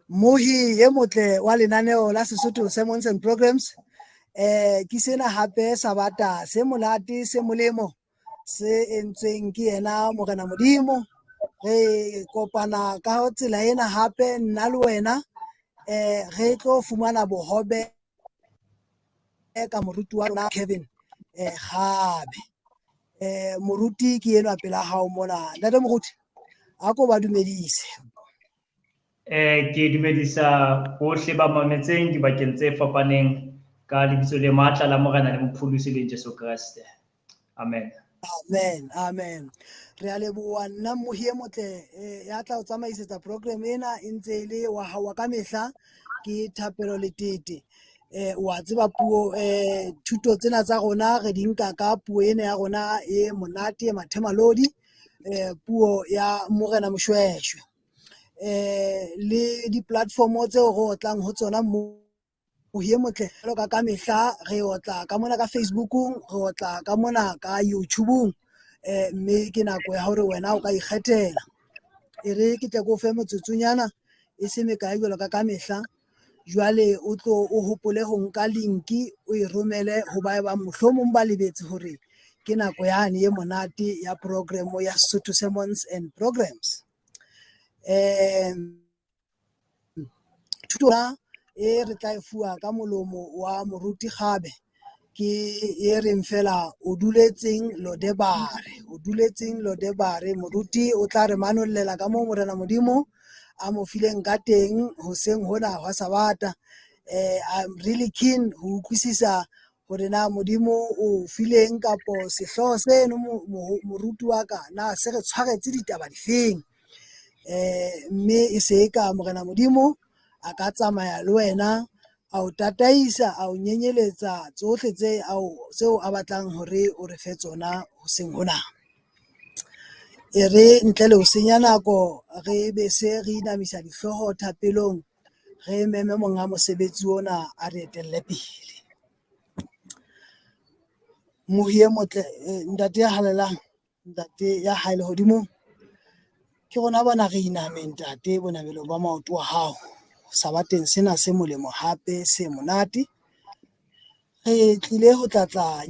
Mohi e motle wa lenaneo la Sesotho Sermons and Programs. Ke sena hape sabata se monate se molemo se entsweng ke yena Morena Modimo. Re kopana ka tsela ena hape nna le wena re tlo fumana bohobe ka moruti wa rona Kevin Kgabe. Moruti ke enwa pela hao mona. Ntate moruti, a ko ba dumedise. Ke dumedisa bohle ba mametseng dibakeng tse fapaneng ka lebitso le matla la Morena le Mopholosi le Jesu Kreste. Amen. Amen, amen. Re a leboha nna mmohi e motle ya tla o tsamaisetsa program ena e ntse e le wa hao wa ka mehla ke Thapelo Letete. Wa tseba puo thuto tsena tsa rona re di nka ka puo ena ya rona e monate e mathemalodi puo ya Morena Moshweshwe. Le di-platform tseo re otlang ho tsona mohi e motle jwalo ka mehla re otla ka mona ka Facebookong, re otla ka mona ka YouTubeong, mme ke nako ya hore wena o ka ikgethela. E re ke tle ke o fe metsotsonyana e se mekae jwalo ka mehla. Jwale o tlo o hopole ho nka linki o e romele ho ba bang mohlomong ba lebetse hore ke nako yane e monate ya program ya Sesotho Sermons and Programs. Thuto e re tla e fuwa ka molomo wa moruti Kgabe ke e reng fela o duletseng Lodebare, o duletseng Lodebare. Moruti o tla re manollela ka moo Morena Modimo a mo fileng ka teng hoseng hona hwa Sabata. I'm really keen ho utlwisisa hore na Modimo o fileng kapo sehlooho seno moruti wa ka na se re tshwaretse ditaba difeng. Mme e se ka Morena Modimo a ka tsamaya le wena a o tataisa a o nyenyeletsa tsohle tse tseo a batlang hore o re fe tsona hoseng hona. E re ntle le ho senya nako re be se re inamisa dihlooho thapelong re meme monga mosebetsi ona a re etelle pele. Mohi e motle, ntate ya halalelang, ntate ya hae lehodimong, ke rona bana re iname ntate bonabelo ba maoto a hao sabateng sena se molemo hape se monate. Re tlile ho tlatla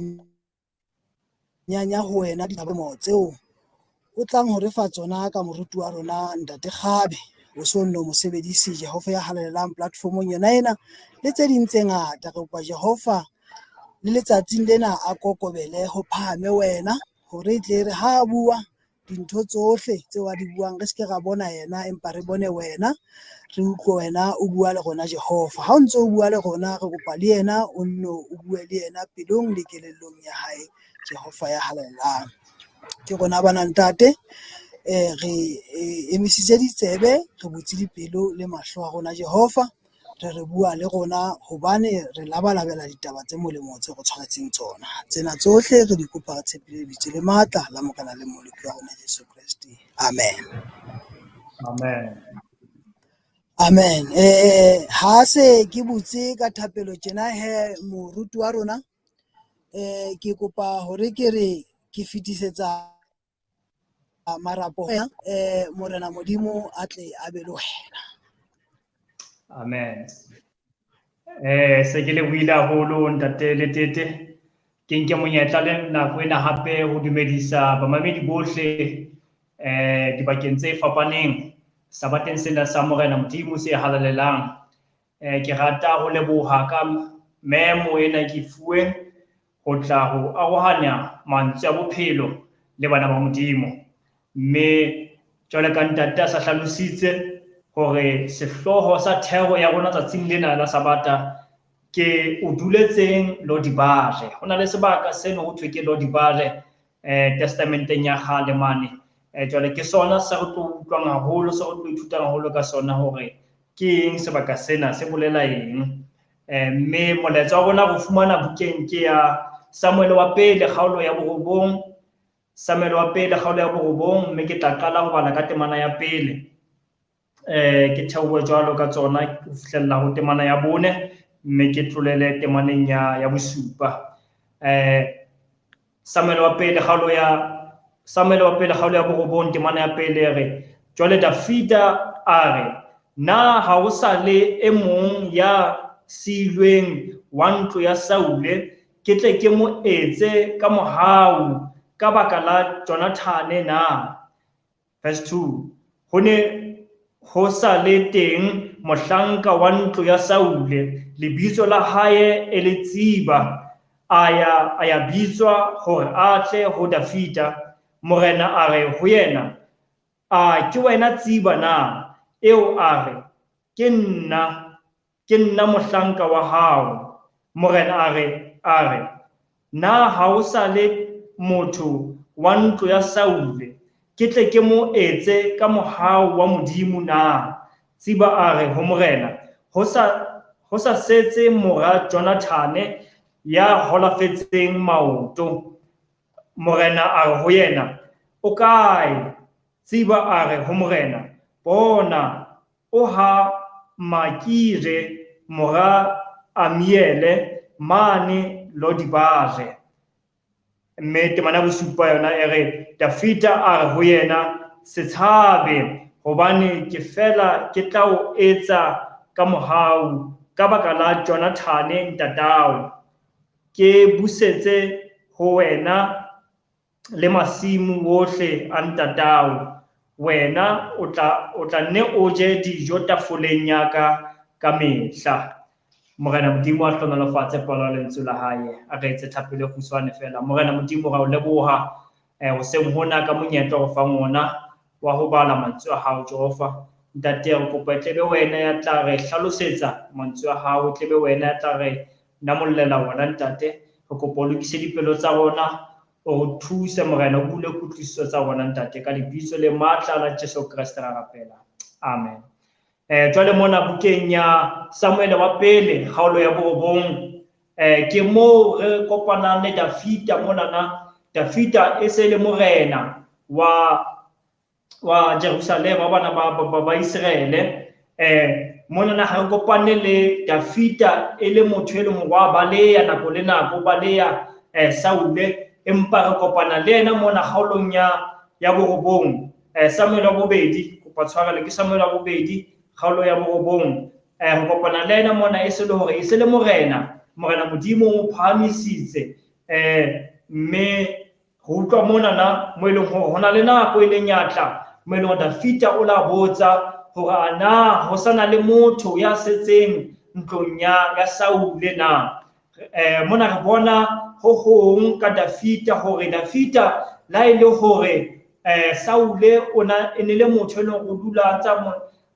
nyanya ho wena ditaba tseo o tlang ho re fa tsona ka moruti wa rona ntate Kgabe. O so nno mo sebedise Jehova ya halalelang platformong yona ena le tse ding tse ngata. Re kopa Jehova le letsatsing lena a kokobele ho phahame wena hore e tle re ha a bua dintho tsohle tseo a di buang re seke ra bona yena empa re bone wena, re utlwe wena o bua le rona Jehova. Ha o ntso o bua le rona re kopa le yena o nno o bue le yena pelong le kelellong ya hae Jehova ya halalelang. Ke rona bana ntate, re emisitse ditsebe, re butse dipelo le mahlo a rona Jehova, re re bua le rona hobane re labalabela ditaba tse molemo tse re tshwaretseng tsona. Tsena tsohle re di kopa re tshepile lebitso le matla la Morena le Mmoloki wa rona Jesu Kreste. Amen. Amen. Amen. Ha se ke butse ka thapelo tjena he moruti wa rona, ke kopa hore ke re ke fetisetsa marapo Morena Modimo a tle a be le wena. Amen. Se ke lebohile haholo ntate Letete. Ke nke monyetla le nako ena hape ho dumedisa bamamedi bohle dibakeng tse fapaneng sabateng sena sa Morena Modimo se halalelang. Ke rata ho leboha ka memo ena ke fuweng ho tla ho arohanya mantswe a bophelo le bana ba Modimo. Mme jwale ka ntate a sa hlalositse hore sehlooho sa thero ya rona tsatsing lena la Sabata ke o duletseng Lodibare. Ho na le sebaka seno ho thwe ke Lodibare testamenteng ya kgale mane. Jwale ke sona se re tlo utlwang haholo, se re tlo ithutang haholo ka sona hore ke eng sebaka sena, se bolela eng. Mme molaetsa wa rona re fumana bukeng ke ya Samuel wa pele kgaolo ya borobong, Samuel wa pele kgaolo ya borobong, mme ke tla qala ho bala ka temana ya pele. Ke theohe jwalo ka tsona ho fihlella ho temana ya bone, mme ke tlolele temaneng ya bosupa. Samuel wa pele kgaolo ya Samuel wa pele kgaolo ya borobong temana ya pele re jwale Dafida a re Na ha ho sa le e mong ya siilweng wa ntlo ya Saule, ke tle ke mo etse ka mohau ka baka la Jonathane na? Verse 2. Ho ne ho sa le teng mohlanka wa ntlo ya Saule, lebitso la hae e le Tsiba, a ya bitswa hore a tle ho Dafida. Morena a re ho yena, a ke wena Tsiba na? Eo a re, ke nna mohlanka wa hao. Morena a re, na ha o sa le motho wa ntlo ya Saule, ke tle ke mo etse ka mohau wa Modimo na? Tsiba a re ho morena, ho sa setse mora Jonathane ya holafetseng maoto. Morena a re ho yena, o kae? Tsiba a re ho morena, bona, o ha Makire mora Amiele mane Lodibare. Mme temana bosupa yona e re, Dafida a re ho yena, se tshabe, hobane ke fela ke tla o etsa ka mohau ka baka la Jonathane ntatao. Ke busetse ho wena le masimo wohle a ntatao. Wena o tla nne o je dijo tafoleng ya ka ka mehla. Morena Modimo a hlohonolofatse palo ya lentswe la hae. A re etse thapelo e kgutshwane fela. Morena Modimo, ra o leboha hoseng hona ka monyetla o fang ona wa ho bala mantswe a hao, Jehova. Ntate, re kopa e tle be wena ya tla re hlalosetsa mantswe a hao, e tle be wena ya tla re namollela wona, Ntate. Re kopa o lokise dipelo tsa rona, o re thuse, Morena, o bule kutlwisiso tsa rona, Ntate, ka lebitso le matla la Jesu Kreste ra rapela. Amen. Jwale mona bukeng ya Samuele wa pele, kgaolo ya borobong, ke moo re kopanang le Dafida monana. Dafida e se le morena wa Jerusalema, wa bana ba Iseraele. Monana ha re kopane le Dafida e le motho e leng hore wa baleha nako le nako, baleha Saule, empa re kopana le yena mona kgaolong ya borobong. Samuele wa bobedi, kopa tshwarelo, ke Samuele wa bobedi, kgaolo ya borobong. Re kopana le yena mona e se le hore e se le morena, Morena Modimo o mo phahamisitse. Mme re utlwa monana mo e leng hore ho na le nako e leng ya tla mo e leng hore Dafida o la botsa hore a na ho sa na le motho ya setseng ntlong ya Saule na. Mona re bona ho hong ka Dafida, hore Dafida la e le hore Saule o na e ne le motho e leng hore o dula tsa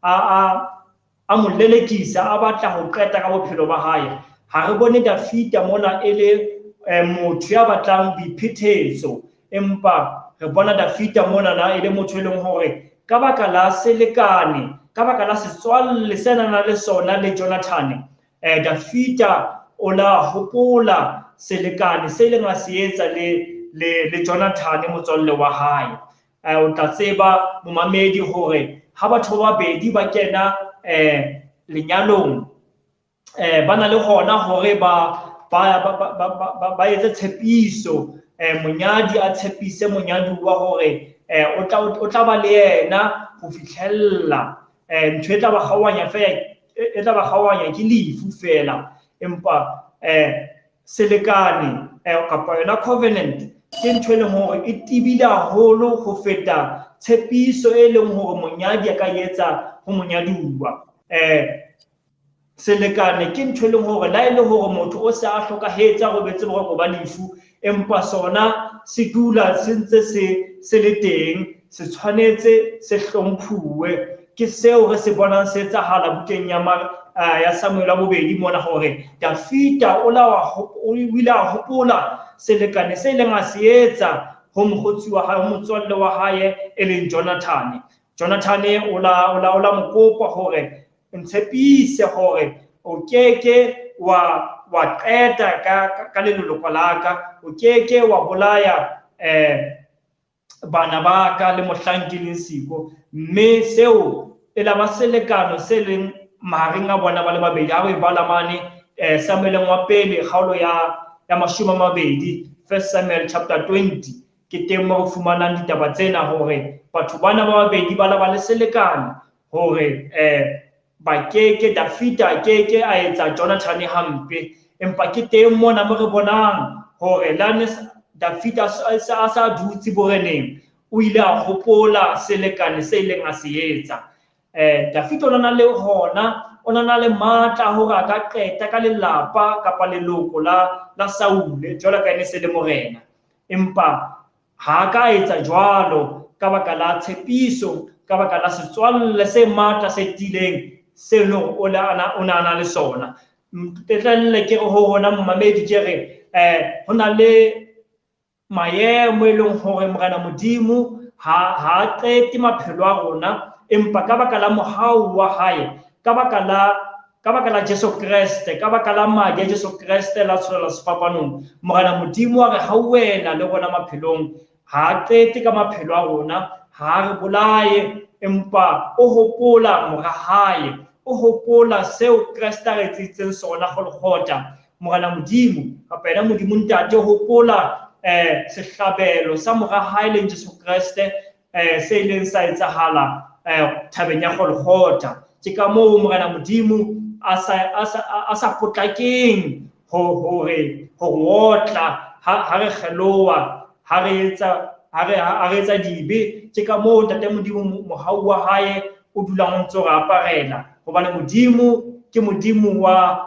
a mo lelekisa, a batla ho qeta ka bophelo ba hae. Ha re bone Dafida mona e le motho ya batlang boiphethetso, empa re bona Dafida mona na e le motho e leng hore ka baka la selekane, ka baka la setswalle se nang le sona le Jonathane, Dafida o la hopola selekane se leng a se etsa le Jonathane motswalle wa hae. O tla tseba momamedi hore ha batho ba babedi ba kena lenyalong, ba na le hona hore ba etse tshepiso, monyadi a tshepise monyaduwa hore o tla ba le yena ho fihlella ntho e tla ba kgaohanya fela, e tla ba kgaohanya ke lefu fela. Empa selekane kapa yona covenant ke ntho e leng hore e tebile haholo ho feta tshepiso e leng hore monyadi a ka etsa ho monyaduwa. Selekane ke ntho e leng hore la e le hore motho o se a hlokahetse, a robetse boroko ba lefu, empa sona se dula se ntse se le teng, se tshwanetse se hlomphuwe. Ke seo re se bonang se etsahala bukeng ya Samuele wa bobedi mona, hore Dafida o ile a hopola selekane se ileng a se etsa ho mokgotsi wa hae, ho motswalle wa hae e leng Jonathane. Jonathane o la mo kopa hore ntshepise hore o keke wa qeta ka leloko la ka, o keke wa bolaya bana ba ka le mohlang ke leng siko. Mme seo e la ba selekano se leng mahareng a bona ba le babedi. Ha o e bala mane Samueleng wa pele kgaolo ya 20, First Samuel chapter 20, ke teng mo re fumanang ditaba tsena hore batho bana ba babedi ba la ba le selekano hore Ba keke Dafita a keke a etsa Jonathane hampe. Empa ke teng mona mo re bonang hore lane Dafita a sa dutse boreneng, o ile a hopola selekane se ileng a se etsa. Dafita o na le hona, o na le matla hore a ka qeta ka lelapa kapa leloko la Saule jwalo ka ene se le morena. Empa ha ka etsa jwalo ka baka la tshepiso, ka baka la setswalle se matla se tiileng se leng o na le sona. Ntetlelle ke re ho rona momamedi ke re ho na le maemo e leng hore Morena Modimo ha qete maphelo a rona, empa ka baka la mohau wa hae, ka baka la Jesu Kreste, ka baka la madi a Jesu Kreste la tsholela sefapanong, Morena Modimo a re hauhela le rona maphelong. Ha qete ka maphelo a rona, ha re bolaye, empa o hopola mora hae, o hopola seo Kreste a re etseditseng sona Golgotha. Morena Modimo kapa yena Modimo Ntate o hopola sehlabelo sa mora hae leng Jesu Kreste se ileng sa etsahala thabeng ya Golgotha. Ke ka moo Morena Modimo a sa potlakeng ho re otla ha re kgeloha, ha re etsa dibe. Ke ka moo Ntate Modimo mohau wa hae o dulang o ntso re aparela, hobane Modimo ke Modimo wa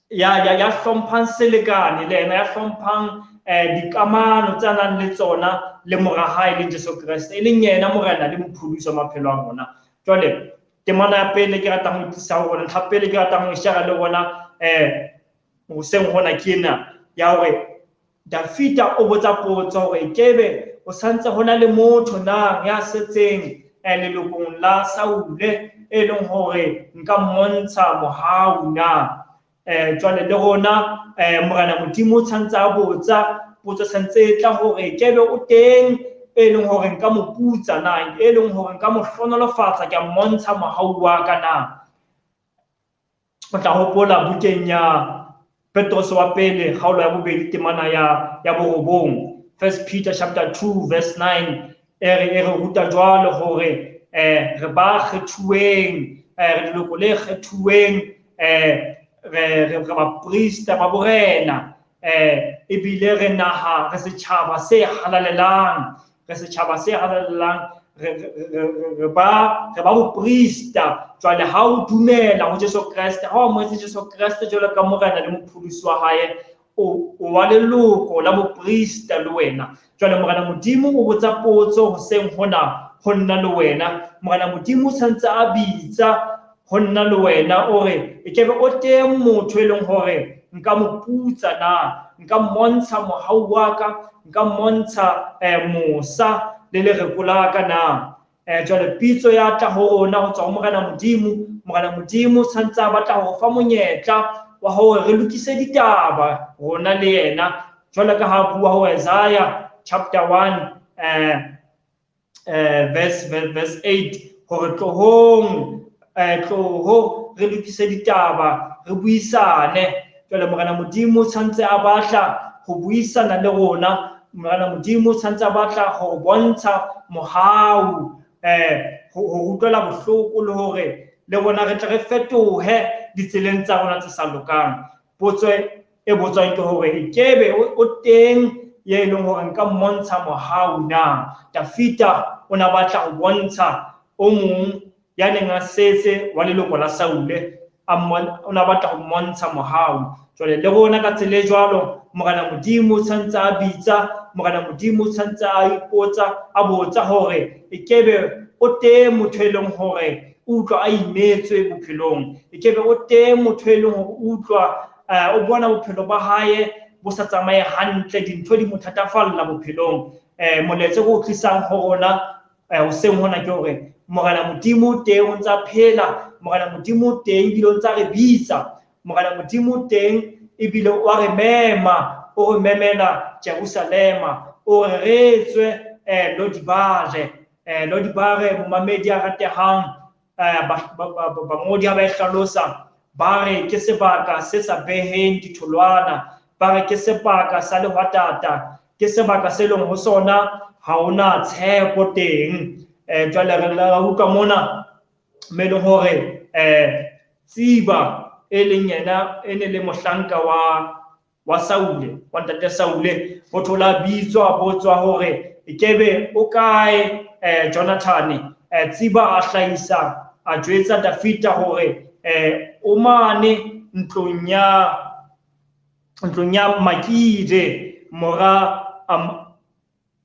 ya hlomphang selekane le yena, ya hlomphang dikamano tse nang le tsona le mora hae le Jesu Kreste, e leng yena Morena le mopholosi wa maphelo a rona. Jwale temana ya pele ke ratang ho tlisa ho rona, ntlha pele ke ratang ho share le rona hoseng hona ke ena ya hore Dafita o botsa potso hore kebe o santse hona le motho na ya setseng lelokong la Saule e leng hore nka mmontsha mohau na. Jwale le rona Morena Modimo o tshwantse a botsa potso, santse e tla hore kebe o teng e leng hore nka mo putsa na, e leng hore nka mo hlohonolofatsa, ke a mmontsha mohau wa ka na. O tla hopola bukeng ya Petros wa pele kgaolo ya bobedi temana ya borobong, 1 Peter chapter 2 verse 9, e re ruta jwalo hore re ba kgethuweng, re leloko le kgethuweng, re baprista ba borena, ebile re naha, re setjhaba se halalelang, re setjhaba se halalelang, re ba boprista. Jwale ha o dumela ho Jesu Kreste, ha o amohetse Jesu Kreste jwalo ka Morena le mopholosi wa hae, o wa leloko la boprista le wena. Jwale Morena Modimo o botsa potso hoseng hona ho nna le wena. Morena Modimo o santse a bitsa ho nna le wena, o re e kebe o teng motho e leng hore nka mo putsa na, nka mmontsha mohau wa ka, nka mmontsha mosa le lereko la ka na. Jwale pitso ya tla ho rona ho tswa ho Morena Modimo. Morena Modimo o santse a batla ho fa monyetla wa hore re lokise ditaba rona le yena, jwalo ka ha bua ho Isaiah chapter 1 verse 8 hore tlohong, tloho re lokise ditaba, re buisane. Jwale Morena Modimo o tshwantse a batla ho buisana le rona. Morena Modimo o tshwantse a batla ho bontsha mohau, ho utlwela bohloko le hore le rona re tle re fetohe ditseleng tsa rona tse sa lokang. Potso e botswang ke hore e kebe o teng ye e leng hore nka mmontsha mohau na. Dafita o na batla ho bontsha o mong ya neng a setse wa leloko la Saule, o na batla ho mmontsha mohau. Jwale le rona ka tsela e jwalo, Morena Modimo o tshwantse a bitsa, Morena Modimo o tshwantse a ipotsa, a botsa hore e kebe o teng motho e leng hore o utlwa a imetswe bophelong, e kebe o teng motho e leng hore o utlwa o bona bophelo ba hae bo sa tsamaye hantle, dintho di mo thatafalla bophelong. Molaetsa o tlisang ho rona hoseng hona ke hore Morena Modimo teng o ntsa phela, Morena Modimo teng ebile o ntsa re bitsa, Morena Modimo teng ebile o a re mema, o re memela Jerusalema, o re re tswe Lodibare. Lodibare momamedi a ratehang, bangodi ha ba e hlalosa ba re ke sebaka se sa beheng ditholwana, ba re ke sebaka sa lehwatata, ke sebaka se leng ho sona ha hona tshepo teng. Jwale re la utlwa mona Me leng hore Tsiba e leng yena e ne le mohlanka wa Saule, wa ntate Saule, ho thola bitswa botswa hore ekebe o kae Jonathan. Tsiba a hlahisa a jwetsa Dafita hore o mane ntlong ya Makire mora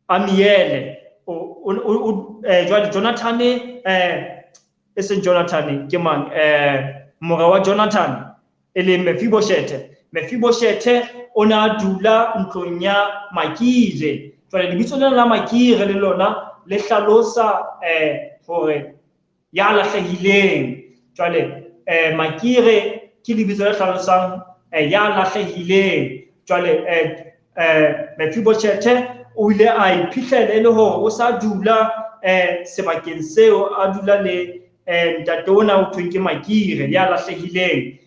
Amiele. Jwale Jonathan e seng Jonathan ke mang, mora wa Jonathan e leng Mephibosheth. Mephibosheth o ne a dula ntlong ya Makire. Jwale lebitso lena la Makire le lona le hlalosa hore ya lahlehileng. Jwale Makire ke lebitso le hlalosang ya lahlehileng. Jwale Mephibosheth o ile a iphihlele e le hore o sa dula sebakeng seo, a dula le ntate ona o thweng ke Makire ya lahlehileng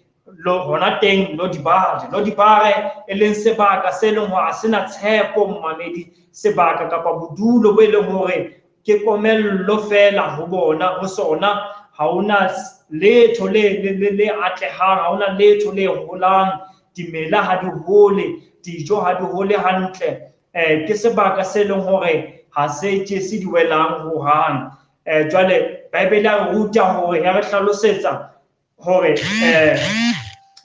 lo hona teng Lodibare. Lodibare e leng sebaka se leng hore ha sena tshepo mmamedi, sebaka kapa bodulo bo e leng hore ke komello fela ho bona, ho sona ha hona letho le atlehang, ha hona letho le holang, dimela ha di hole, dijo ha di hole hantle. Ke sebaka se leng hore ha se tjese di welang hohang. Jwale Bibele ya re ruta hore, ya re hlalosetsa hore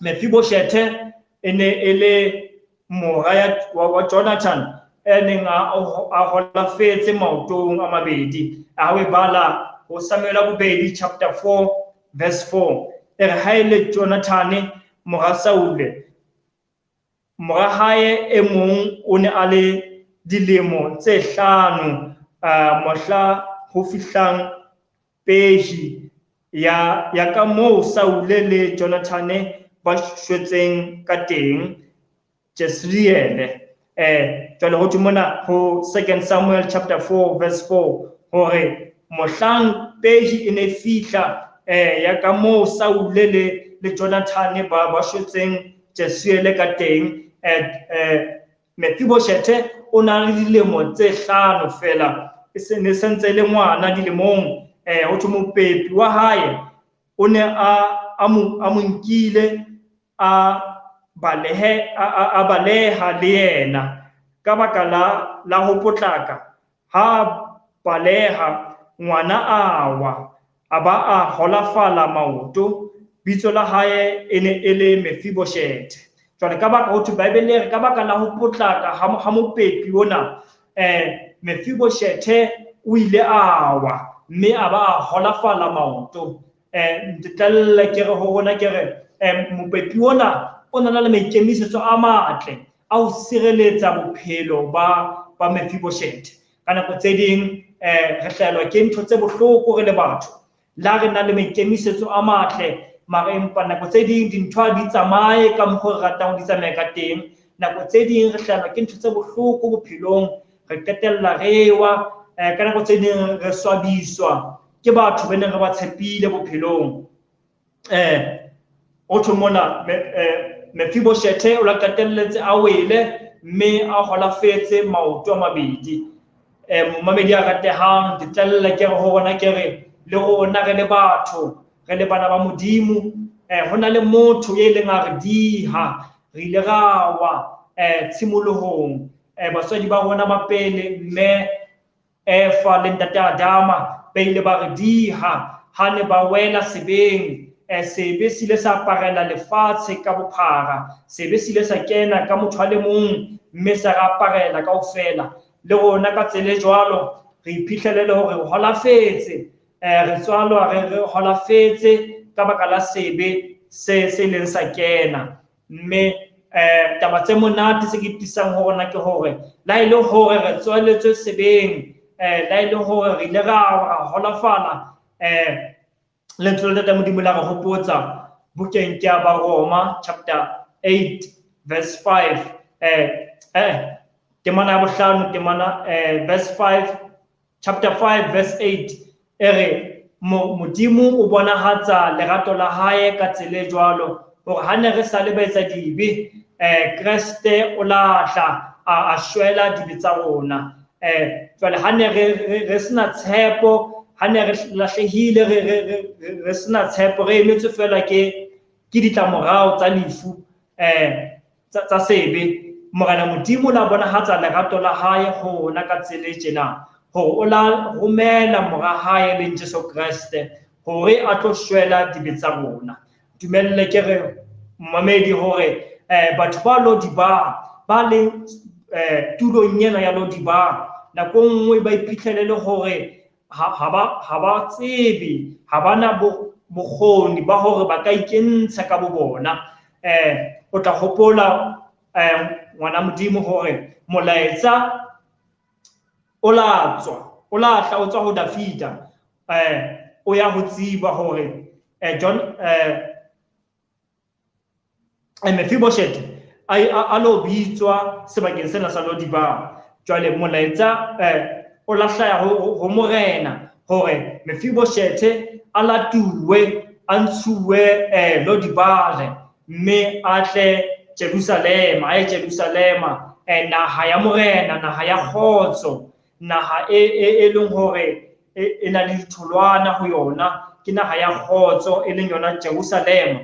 Mephibosheth e ne e le mora wa Jonathan e neng a holafetse maotong a mabedi. Ha o e bala ho Samuel bobedi chapter 4 verse 4, e re ha e le Jonathan mora Saule, mora hae e mong o ne a le dilemo tse 5 mohla ho fihlang pehi ya ka moo Saule le Jonathan ba shwetseng ka teng Jezreele. Jwale ho thwe mona ho 2 Samuel chapter 4 verse 4 hore mohlang pehi e ne fihla ya ka moo Saule le Jonathan ba shwetseng Jezreele ka teng, Mephibosheth o na le dilemo tse 5 fela, e se ne sentse le ngwana dilemong. Ho thwe mopepi wa hae o ne a mo nkile a baleha le yena ka baka la ho potlaka. Ha baleha ngwana a wa, a ba a holafala maoto, bitso la hae e ne e le Mephibosheth. Jwale ka baka ho thwe Bibele e re ka baka la ho potlaka ha mopepi ona, Mephibosheth o ile a wa mme a ba a holafala maoto. Ntetlelle ke re ho rona ke re mopepi ona o na le maikemisetso a matle a ho sireletsa bophelo ba Mephibosheth. Ka nako tse ding re hlahelwa ke ntho tse bohloko re le batho, la re na le maikemisetso a matle, mara empa nako tse ding dintho ha di tsamaye ka mokgwa re ratang ho di tsamaya ka teng. Nako tse ding re hlahelwa ke ntho tse bohloko bophelong, re qetella re wa. Ka nako tse ding re swabiswa ke batho ba neng re ba tshepile bophelong. O thwe mona Mephibosheth o la qetelletse a wele mme a holafetse maoto a mabedi. Momamedi a ratehang, ke tlalla ke re ho rona ke re le rona re le batho, re le bana ba Modimo, ho na le motho e leng a re diha, re ile ra wa tshimolohong. Batswadi ba rona ba pele, mme Efa le ntate Adama, ba ile ba re diha ha ne ba wela sebeng. Sebe se ile sa aparela lefatshe ka bophara, sebe se ile sa kena ka motho a le mong mme sa re aparela kaofela. Le rona ka tsela e jwalo re iphihlele le hore re holafetse, re tswalwa re holafetse ka baka la sebe se leng sa kena. Mme taba tse monate tse ke tisang ho rona ke hore la e le hore re tswaletswe sebeng, la e le hore re ile ra holafala, lentswe la Ntate Modimo la re hopotsa bukeng ya Baroma chapter 8 verse 5, temana ya bohlano, temana verse 5, chapter 5 verse 8, e re Modimo o bonahatsa lerato la hae ka tsela e jwalo hore ha ne re sa le baetsa dibe, Kreste o la tla a shwela dibe tsa rona. Jwale ha ne re sena tshepo, ha ne re lahlehile re sena tshepo, re emetswe fela ke ditlamorao tsa lefu tsa sebe. Morena Modimo la bonahatsa lerato la hae ho rona ka tsela e tjena, hore o la romela mora hae leng Jesu Kreste hore a tlo shwela dibe tsa rona. Dumelle ke re momamedi hore batho ba Lodiba ba leng tulong ena ya Lodiba nako nngwe ba iphihlele le hore ha ba tsebe, ha ba na bokgoni ba hore ba ka ikentsha ka bo bona. O tla hopola ngwana Modimo hore molaetsa o la tswa, o la tla o tswa ho Dafida, o ya ho Tsiba hore John Mephibosheth a lo bitswa sebakeng sena sa Lodiba. Jwale molaetsa o lahlaya ho morena hore Mephibosheth a latuwe, a ntshuwe Lodibare mme a tle Jerusalema, a ye Jerusalema, naha ya morena, naha ya kgotso, naha e leng hore e na le ditholwana ho yona, ke naha ya kgotso e leng yona Jerusalema.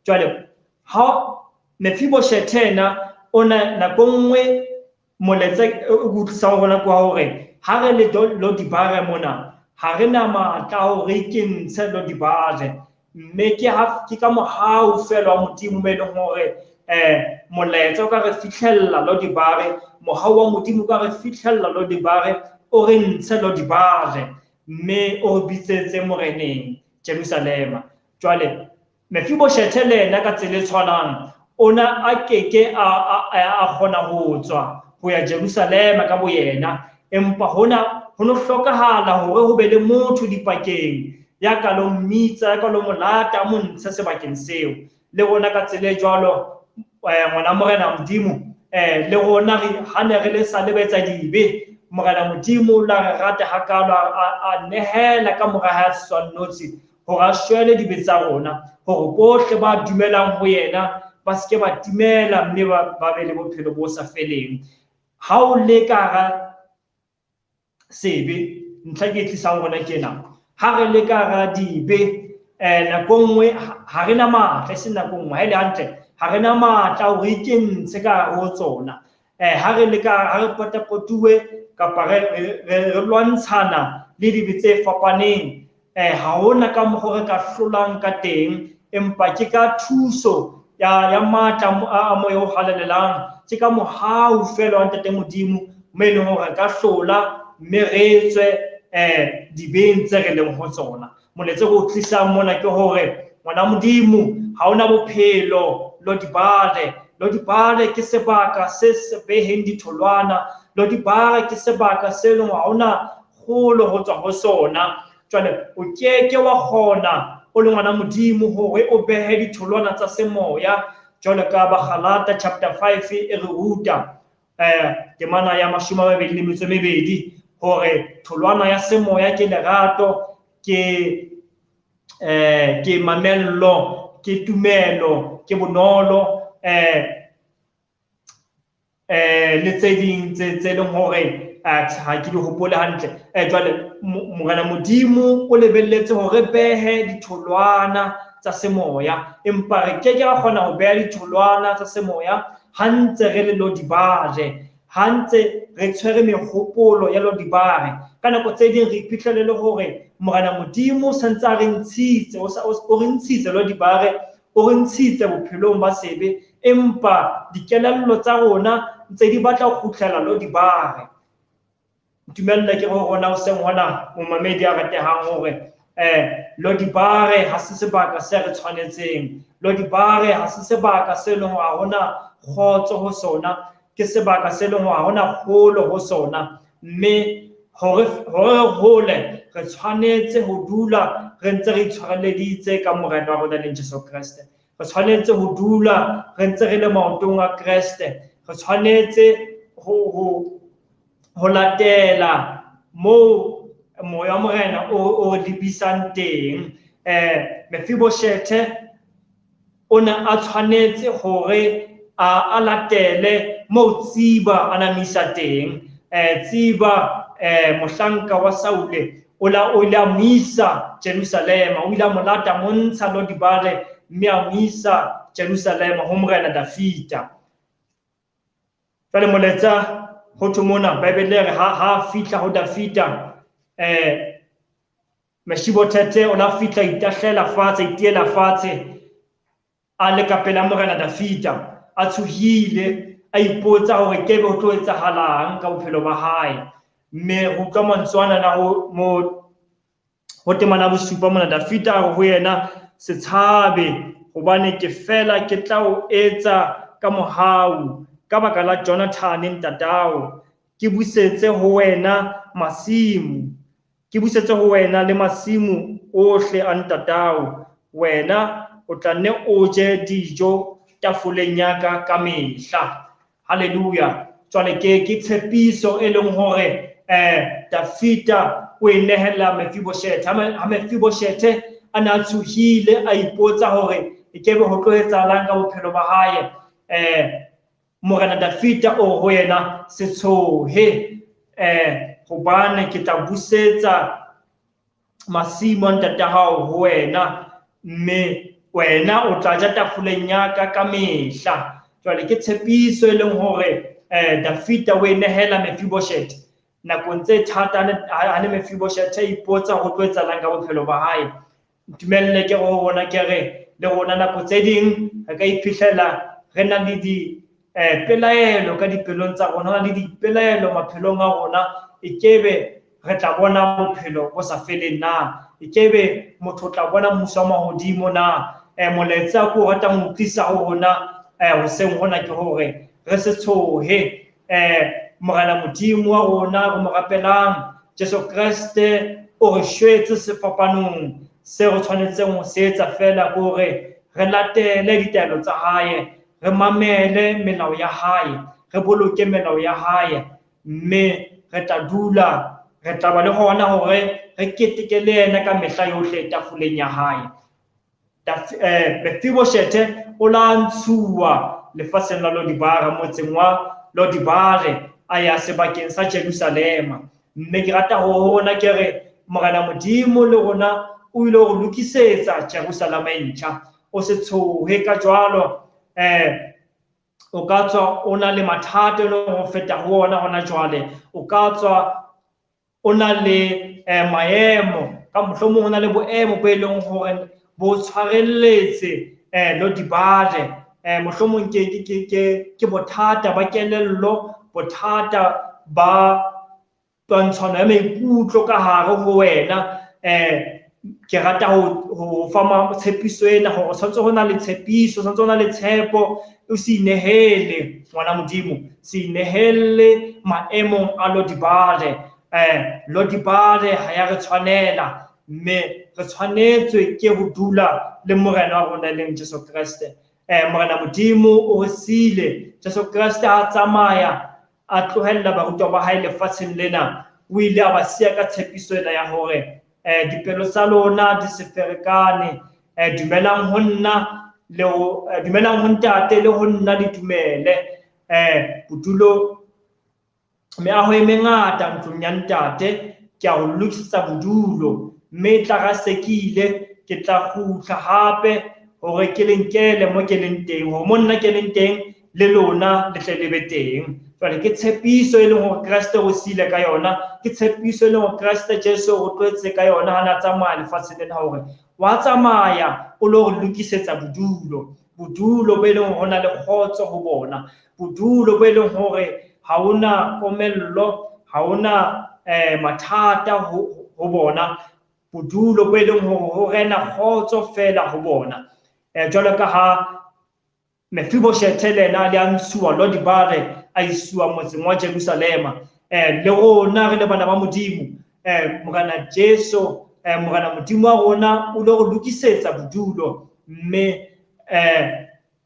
Jwale ha Mephibosheth ena o na nako nngwe molaetsa o utlwisang hona ke wa hore ha re le Lodibare mona ha re na matla a hore re ikentshe Lodibare, mme ke ka mohau fela wa Modimo mo e leng hore molaetsa o ka re fihlella Lodibare, mohau wa Modimo o ka re fihlella Lodibare, o re ntshe Lodibare mme o re bitsetse moreneng Jerusalema. Jwale Mephibosheth le yena ka tsela e tshwanang o na a keke a kgona ho tswa ho ya Jerusalema ka boyena, empa hona ho no hlokahala hore ho be le motho dipakeng ya ka lo mmitsa, ya ka lo mo lata, a mo ntshe sebakeng seo. Le rona ka tsela e jwalo ngwana morena Modimo, le rona ha ne re le sa lebetsa dibe, morena Modimo la re rata hakalo, a nehela ka mora hae setswannotsi hore a shwele dibe tsa rona, hore bohle ba dumelang ho yena ba se ke ba timela mme ba be le bophelo bo sa feleng. Ha o le ka hara sebe, ntlha ke e tlisang rona ke ena, ha re le ka hara dibe nako nngwe ha re na matla, e seng nako nngwe, ha e le hantle ha re na matla hore re ikentshe ka hare ho tsona. Ha re le ka ha re potapotuwe kapa re lwantshana le dibe tse fapaneng, ha hona ka mokgwa re ka hlolang ka teng, empa ke ka thuso ya matla a moya o halalelang, ke ka mohau fela wa Ntate Modimo mo e leng hore re ka hlola mme re tswe dibeng tse re leng ho tsona. Molaetsa o tlisang mona ke hore ngwana Modimo ha ona bophelo Lodibare. Lodibare ke sebaka se se beheng ditholwana, Lodibare ke sebaka se leng ha ona kgolo ho tswa ho sona. Jwale o keke wa kgona o le ngwana Modimo hore o behe ditholwana tsa semoya, jwalo ka Bagalata chapter 5 e re ruta temana ya 22 hore tholwana ya semoya ke lerato, ke mamello, ke tumelo, ke bonolo, le tse ding tse leng hore ha ke di hopole hantle. Jwale Morena Modimo o lebelletse hore re behe ditholwana tsa semoya, empa re keke ra kgona ho beha ditholwana tsa semoya ha ntse re le Lodibare, ha ntse re tshwere mehopolo ya Lodibare. Ka nako tse ding re iphihlele le hore Morena Modimo o santse a re ntshitse, o re ntshitse Lodibare, o re ntshitse bophelong ba sebe, empa dikelello tsa rona ntse di batla ho kgutlela Lodibare. Ntumelle ke ho rona hoseng hona momamedi a ratehang hore Lodibare ha se sebaka se re tshwanetseng. Lodibare ha se sebaka se leng hore ha hona kgotso ho sona, ke sebaka se leng hore ha hona kgolo ho sona. Mme hore re hole re tshwanetse ho dula re ntse re itshwareleditse ka Morena wa rona leng Jesu Kreste. Re tshwanetse ho dula re ntse re le maotong a Kreste. Re tshwanetse ho latela moo moya wa Morena o re lebisang teng. Mephibosheth o ne a tshwanetse hore a latele moo Tsiba a namisa teng. Tsiba mohlanka wa Saule o ile a mo isa Jerusalema, o ile a mo lata mo ntsha Lodibare mme a mo isa Jerusalema ho morena Dafita. Jwale moletsa ho thwe mona Bibele re ha fihla ho Dafita, Mefiboshethe o la fihla itahlela fatshe, itiela fatshe a le ka pela morena Dafita, a tshohile, a ipotsa hore ke be ho tlo etsahalang ka bophelo ba hae. Mme re utlwa mantswe ana na ho temana bosupa mona, Dafita a re ho yena, se tshabe, hobane ke fela ke tla o etsa ka mohau ka baka la Jonathane ntatao, ke busetse ho wena masimo, ke busetse ho wena le masimo ohle a ntatao, wena o tla nne o je dijo tafoleng ya ka ka mehla. Hallelujah. Jwale ke tshepiso e leng hore Dafita o e nehela Mefiboshethe. Ha Mefiboshethe a ne a tshohile, a ipotsa hore e kebe ho tlo etsahalang ka bophelo ba hae, morena Dafita o ho yena, se tshohe, hobane ke tla busetsa masimo a ntata hao ho wena, mme wena o tla ja tafoleng ya ka ka mehla. Jwale ke tshepiso e leng hore Dafita o e nehela Mefiboshethe nakong tse thata ha ne Mefiboshethe a ipotsa ho tlo etsahalang ka bophelo ba hae. Ntumelle ke ho rona ke re le rona nako tse ding re ka iphihlela re na le di pelaelo ka dipelong tsa rona, le dipelaelo maphelong a rona, e kebe re tla bona bophelo bo sa feleng na, e kebe motho o tla bona mmuso wa mahodimo na. Molaetsa ko ratang ho tlisa ho rona hoseng hona ke hore re se tshohe. Morena Modimo wa rona re mo rapelang, Jesu Kreste o re shwetse sefapanong. Se re tshwanetseng ho se etsa fela ke hore re latele ditaelo tsa hae, re mamele melao ya hae, re boloke melao ya hae, mme re tla dula, re tla ba le hona hore re keteke le yena ka mehla yohle tafoleng ya hae. Mefiboshethe o la ntshuwa lefatsheng la Lodibara, motseng wa Lodibare, a ya sebakeng sa Jerusalema. Mme ke rata ho rona ke re morena Modimo le rona o ile ho lokisetsa Jerusalema e ntjha. O se tshohe ka jwalo, o ka tswa o na le mathata e leng ho feta ho ona hona jwale, o ka tswa o na le maemo, ka mohlomong o na le boemo bo e leng hore bo tshwarelletse Lodibare, mohlomong ke bothata ba kelello, bothata ba twantshano ya maikutlo ka hare ho wena. Ke rata ho fa tshepiso ena hore tshwanetse ho na le tshepiso, tshwanetse ho na le tshepo, o se inehele ngwana Modimo, se inehele maemong a Lodibare. Lodibare ha ya re tshwanela, mme re tshwanetswe ke ho dula le morena wa rona e leng Jesu Kreste. Morena Modimo o re siile, Jesu Kreste ha tsamaya a tlohella barutwa ba hae lefatsheng lena, o ile a ba siya ka tshepiso ena ya hore dipelo tsa lona di se ferekane, dumelang ho nna le ho dumelang ho ntate le ho nna le dumele. Bodulo meaho e mengata ntlong ya ntate, ke a ho lokisetsa bodulo, mme tla ra se ke ile ke tla kgutla hape hore ke le nkele mo ke leng teng, hore mo nna ke leng teng le lona le tle le be teng. Jwale ke tshepiso e leng hore Kreste o siile ka yona, ke tshepiso e leng hore Kreste Jesu o tlohetse ka yona ha na tsamaya lefatsheng lena, hore wa tsamaya o lo re lokisetsa bodulo, bodulo bo e leng hore ho na le kgotso ho bona, bodulo bo e leng hore ha hona komello, ha hona mathata ho bona, bodulo bo e leng hore ho rena kgotso fela ho bona. Jwalo ka ha Mefiboshethe le yena a le a ntshuwa Lodibare a isuwa motseng wa Jerusalema, le rona re le bana ba Modimo, morena Jesu, morena Modimo wa rona o lo re lokisetsa bodulo, mme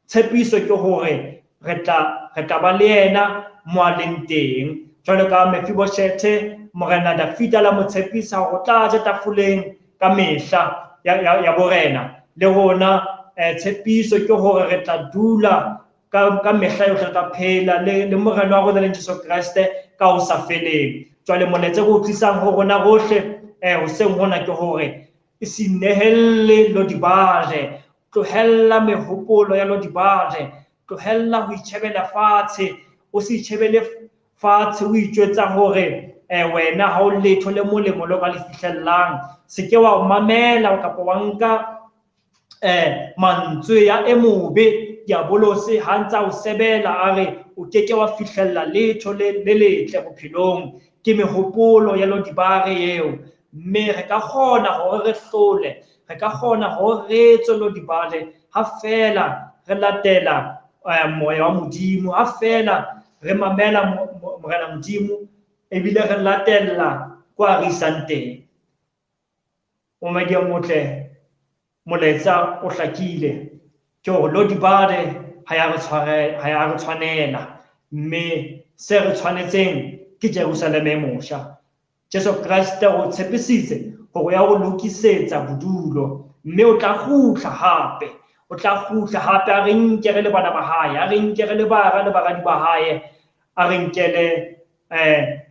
tshepiso ke hore re tla ba le yena mo a leng teng. Jwalo ka Mefiboshethe, morena Dafita la mo tshepisa hore o tla ja tafoleng ka mehla ya borena, le rona tshepiso ke hore re tla dula ka mehla yohle, re tla phela le morena wa rona leng Jesu Kreste ka ho sa feleng. Jwale molaetsa o tlisang ho rona rohle hoseng hona ke hore e se inehelle Lodibare, tlohella mehopolo ya Lodibare, tlohella ho itjhebela fatshe, o se itjhebele fatshe o itjwetsa hore wena ha o letho le molemo le o ka le fihlellang. Se ke wa mamela kapa wa nka mantswe ya e mobe diabolose ha ntsa o sebela a re o keke wa fihlella letho le letle bophelong. Ke mehopolo ya Lodibare eo, mme re ka kgona hore re hlole, re ka kgona hore re tswe Lodibare ha feela re latela moya wa Modimo, ha feela re mamela Morena Modimo ebile re latella kwa re isang teng. Momedi o motle, molaetsa o hlakile ke hore Lodibare ha ya re tshware, ha ya re tshwanela, mme se re tshwanetseng ke Jerusalema e motjha. Jesu Kreste o tshepisitse hore ya o lokisetsa bodulo, mme o tla kgutla hape, o tla kgutla hape a re nke re le bana ba hae, a re nke re le bara le baradi ba hae, a re nkele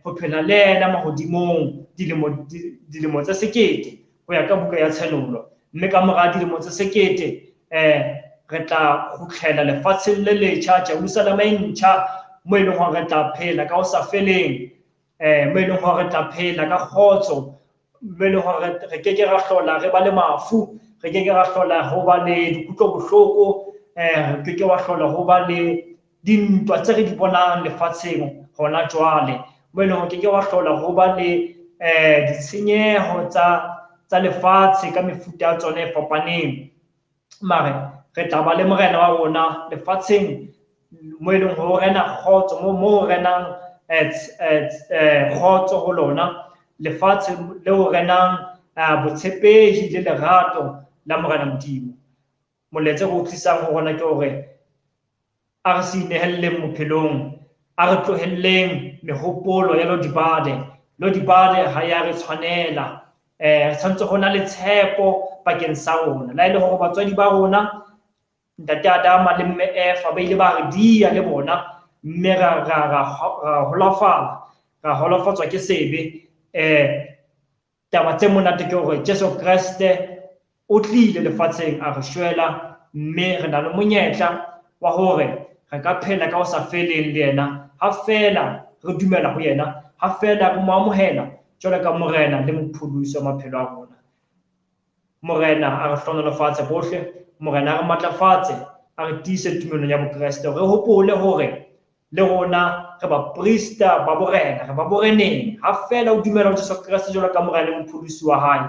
ho phela le yena mahodimong dilemo tse sekete ho ya ka buka ya Tshenolo. Mme ka mora dilemo tse sekete re tla kgutlela lefatsheng le letjha, Jerusalema e ntjha, mo e leng hore re tla phela ka ho sa feleng, mo e leng hore re tla phela ka kgotso, mo e leng hore re keke ra hlola re ba le mafu, re keke ra hlola ho ba le dikutlobohloko, re keke wa hlola ho ba le dintwa tse re di bonang lefatsheng hona jwale, mo e leng hore keke wa hlola ho ba le ditshenyeho tsa lefatshe ka mefuta ya tsona e fapaneng. Mare re tla ba le morena wa rona lefatsheng mo e leng hore rena kgotso, mo renang kgotso ho lona, lefatshe leo renang botshepehi le lerato la Morena Modimo. Molaetsa o tlisang ho rona ke hore a re se inehelleng bophelong, a re tlohelleng mehopolo ya Lodibare. Lodibare ha ya re tshwanela, re tshwanetse ho na le tshepo bakeng sa rona. La e le hore batswadi ba rona, ntate Adama le mme Eva, ba ile ba re dia le bona, mme ra holofala, ra holofatswa ke sebe. Taba tse monate ke hore Jesu Kreste o tlile lefatsheng a re shwela, mme re na le monyetla wa hore re ka phela ka ho sa feleng le yena, ha feela re dumela ho yena, ha feela re mo amohela jwalo ka Morena le Mopholosi wa maphelo a rona. Morena a re hlohonolofatse bohle, Morena a re matlafatse, a re tiise tumelong ya Bokreste. Re hopole hore le rona re baprista ba borena, re ba boreneng. Ha feela o dumela ho Jesu Kreste jwalo ka Morena le Mopholosi wa hae,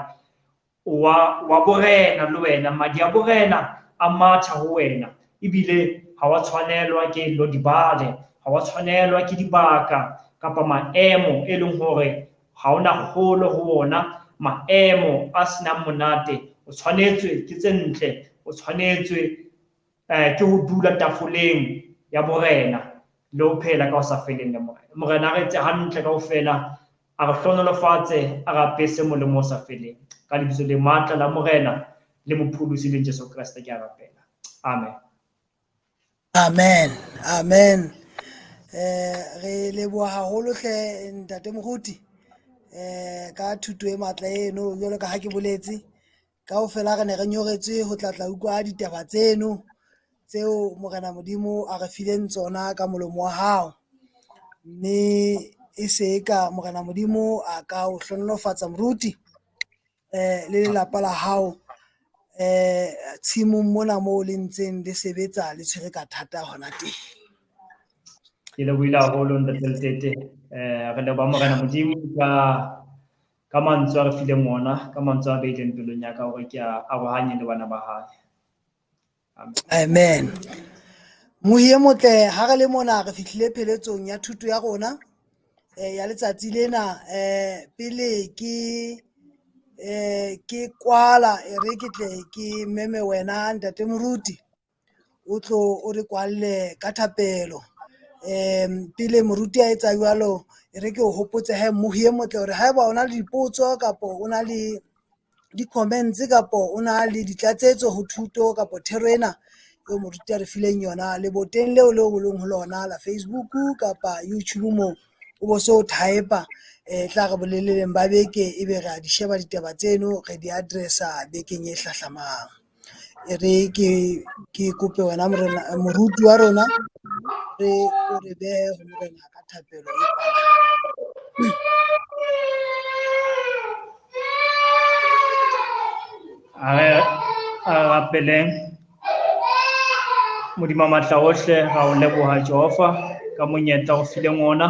wa borena le wena, madi a borena a matha ho wena, ebile ha wa tshwanelwa ke Lodibare, ha wa tshwanelwa ke dibaka kapa maemo e leng hore ha ona kgolo ho ona, maemo a senang monate. O tshwanetswe ke tse ntle, o tshwanetswe ke ho dula tafoleng ya borena le ho phela ka ho sa feleng le Morena. Morena a re etse hantle kaofela, a re hlohonolofatse, a re apese molemo o sa feleng. Ka lebitso le matla la Morena le Mopholosi le Jesu Kreste ke a rapela. Amen. Amen. Amen. Re leboha haholo hle ntate Moruti ka thuto e matla eno, jwalo ka ha ke boletse kaofela re ne re nyoretswe ho tla utlwa ditaba tseno tseo Morena Modimo a re fileng tsona ka molomo wa hao, mme e se ka Morena Modimo a ka o hlohonolofatsa moruti le lelapa la hao tshimong mona moo le ntseng le sebetsa le tshwere ka thata hona teng. Ke lebohile haholo ntate Letete, re leboha Morena Modimo ka mantswe a re fileng ona, ka mantswe a beileng pelong ya ka hore ke a arohanye le bana ba hae. Amen. Mohi e motle, ha re le mona re fihlile pheletsong ya thuto ya rona ya letsatsi lena. Pele ke kwala, e re ke tle ke meme wena ntate Moruti o tlo o re kwalle ka thapelo. Pele moruti a etsa jwalo, e re ke o hopotse he mohi e motle hore haeba o na le dipotso kapa o na le di-comments kapa o na le ditlatsetso ho thuto kapa thero ena eo moruti a re fileng yona leboteng leo leo bolong ho lona la Facebook kapa YouTube moo, O bo so type-a tla re boleleleng ba beke ebe re a di sheba ditaba tseno re di address-a bekeng e hlahlamang. E re ke kope wena morena moruti wa rona re o re behe ho morena ka thapelo e kwalang. A re rapeleng. Modimo wa matla ohle, ra o leboha Jehova ka monyetla o fileng ona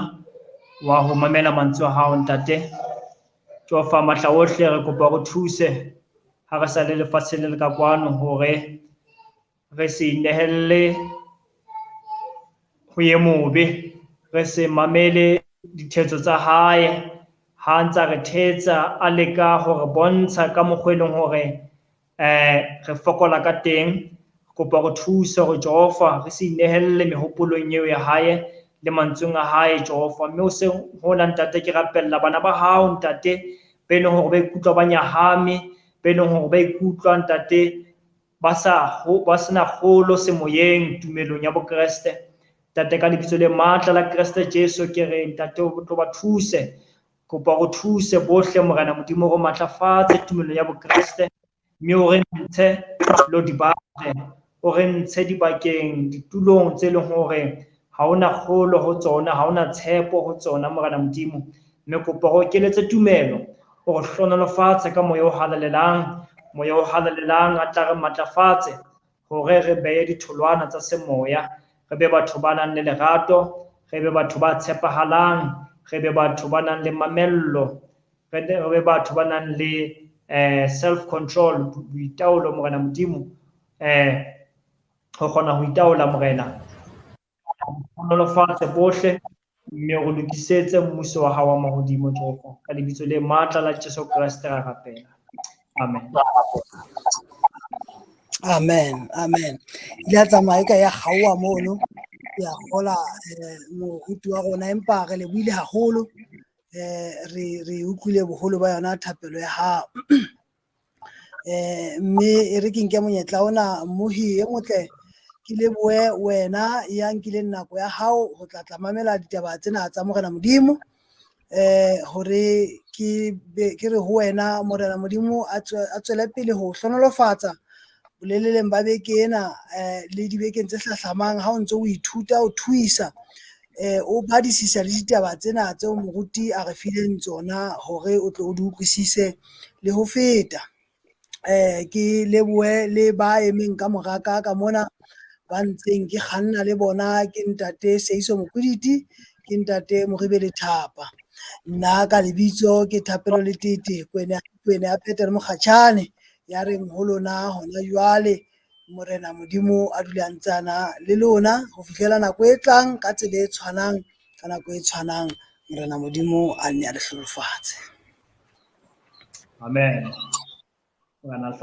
wa ho mamela mantswe a hao ntate. Jehova matla ohle, re kopa o re thuse ha re sa le lefatsheng le le ka kwano hore re se inehelle ho ye mobe, re se mamele dithetso tsa hae ha ntsa re thetsa a leka ho re bontsha ka mokgwa e leng hore re fokola ka teng. Kopa re thuse hore Jehova re se inehelle mehopolong eo ya hae le mantsweng a hae Jehova. Mme hoseng hona ntate ke rapella bana ba hao ntate be leng hore ba ikutlwa ba nyahame, be leng hore ba ikutlwa ntate ba sena kgolo semoyeng tumelong ya Bokreste. Ntate ka lebitso le matla la Kreste Jesu ke re ntate o tlo ba thuse. Kopa re thuse bohle Morena Modimo re matlafatse tumelong ya Bokreste mme o re ntshe lo dibate, o re ntshe dibakeng ditulong tse leng hore ha hona kgolo ho tsona, ha hona tshepo ho tsona Morena Modimo. Mme kopa re okeletse tumelo, o re hlohonolofatse ka moya o halalelang, moya o halalelang a tla re matlafatse hore re behe ditholwana tsa semoya, re be batho ba nang le lerato, re be batho ba tshepahalang, re be batho ba nang le mamello, re be batho ba nang le self control, boitaolo Morena Modimo, ho kgona ho itaola Morena. Hlohonolofatse bohle mme o re lokisetse mmuso wa hao wa mahodimo Jehova. Ka lebitso le matla la Jesu Kreste ra rapela. Amen. Amen, amen. Ile ya tsamaya ka ya kgaoha mono, ya kgola moruti wa rona empa re lebohile haholo. Re utlwile boholo ba yona thapelo ya hao. Mme e re ke nke monyetla ona mmohi e motle ke lebohe wena ya nkileng nako ya hao ho tla mamela ditaba tsena tsa Morena Modimo. Hore ke re ho wena Morena Modimo a tswele pele ho hlohonolofatsa boleleleng ba beke ena le dibekeng tse hlahlamang ha o ntso o ithuta o thuisa o badisisa le ditaba tsena tseo moruti a re fileng tsona hore o tle o di utlwisise le ho feta. Ke lebohe le ba emeng ka moraka ka mona ba ntseng ke kganna le bona, ke ntate Seiso Mokwiditi, ke ntate Moribe Lethapa. Nna ka lebitso ke Thapelo Letete, kwene ya Peter Mokgatjhane ya reng ho lona hona jwale Morena Modimo a dule a ntse a na le lona ho fihlela nako e tlang ka tsela e tshwanang ka nako e tshwanang Morena Modimo a nne a le hlohonolofatse. Amen.